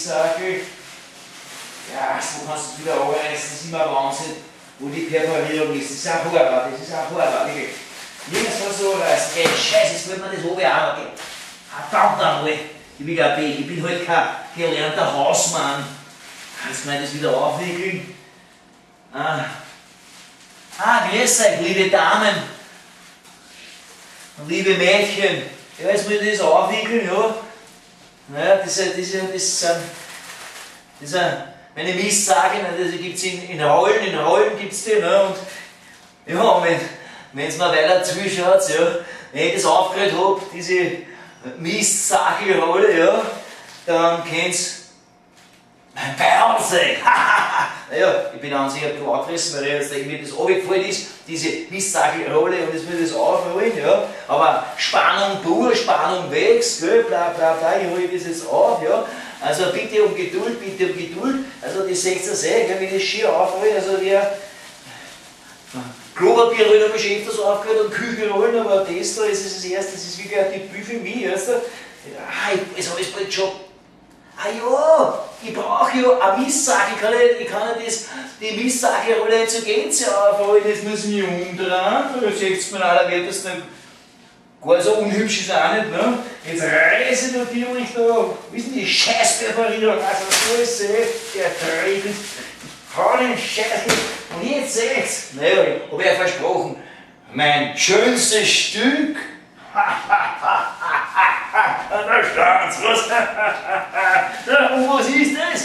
Mistsackel. Ja, so kannst du es wieder anreißen, das ist immer Wahnsinn, wo die Perforierung ist. Das ist ein Horror, das ist ein Horror, wirklich. Nirgends kannst du anreißen, gell, Scheiße, jetzt wollen wir das oben auch noch, gell. Verdammt nochmal, ich bin kein Pech, ich bin halt kein gelernter Hausmann. Jetzt kann ich das wieder aufwickeln. Ah, ah, grüß euch, liebe Damen und liebe Mädchen. Ja, jetzt muss ich das aufwickeln, ja. Naja, das sind meine Mistsage, ne, das gibt's in Rollen, in Rollen gibt's die, ne, und ja, wenn's mir weiter zuschaut, ja, wenn ich das aufgerollt hab, diese Mistsagelrolle, ja, dann kennt's mein Beil sehen. Naja, ich bin an sich ein bisschen angerissen, weil ich jetzt mir das runtergefallen ist, diese Mistsagelrolle, und jetzt will ich das aufrollen, ja. Aber Spannung pur, Spannung wächst, gell, bla bla bla, ich hole das jetzt auf, ja. Also bitte um Geduld, bitte um Geduld. Also das seht ihr sehr, gell, wenn ich das schier aufrolle, also der Klopapierrollen habe ich schon öfters aufgerollt und Küchenrollen, aber das da ist das erste, das ist wirklich ein Debüt für mich, weißt du. Ah, jetzt hab ich's bald schon. Ah ja, ich brauche ja eine Mistsage, ich kann ja die Mistsagelrolle nicht zur Gänze aufrollen, jetzt muss ich mich umdrehen, da seht's mir allerwertesten nicht. Gar so unhübsch ist er auch nicht, ne? Jetzt reiße ich natürlich da, wie ist denn die Scheißperforierung, also so ist sie, der Dreck, hau den Scheiß, und jetzt seht's, naja, ich hab ja versprochen, mein schönstes Stück, da stand's, was? Und was ist das?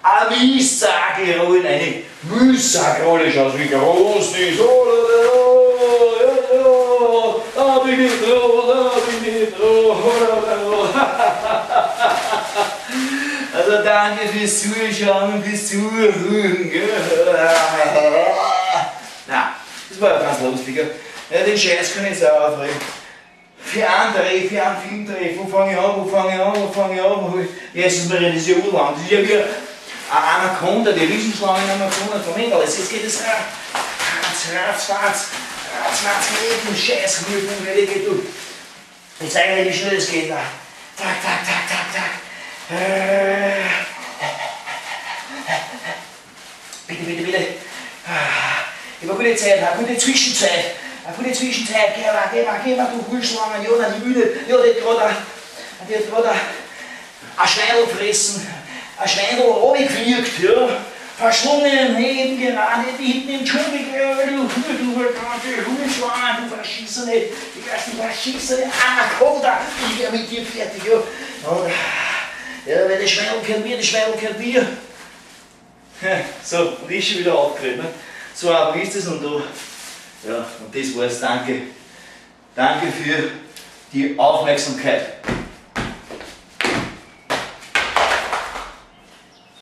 Eine Mistsagelrolle, eine Mistsagelrolle, schau, wie groß die ist. Oh, da bin ich dran, da bin ich dran. Also danke fürs Zuschauen und fürs Zuhören. Gell? Na, das war ja ganz lustig. Ja, den Scheiß kann ich jetzt auch aufregen. Für einen Dreh, für einen Filmdreh, wo fange ich an, wo fange ich an, wo fange ich an? Jesus Maria, das ist ja urlang, das ist ja wie eine Anaconda, die Riesenschlange in Amazonas. Moment, alles, jetzt geht es ratz, ratz, ratz, ratz, ratz, geht den Scheiß, geht du. Ich zeige dir, wie schnell es geht. Tak, tak, tak, tak, tak. Bitte, bitte, bitte. Ich habe eine gute Zeit, eine gute Zwischenzeit. Eine gute Zwischenzeit, geh mal, geh mal, geh mal, du Hurschlangen, ja, nein, die Mühle, ja, die hat gerade ein Schweindel gefressen, ein Schweindel runtergefliegt, ja, verschlungen, eben gerade hinten im Dschungel, ja, du verdammte Hurschlangen, du verschissene, die ganzen verschissene Anaconda, ich wär mit dir fertig, ja. Und, ja, weil das Schweindel gehört mir, das Schweindel gehört mir. So, und ich schon wieder aufgeregt, ne? So einfach ist es und da. Ja, und das war's. Danke. Danke für die Aufmerksamkeit.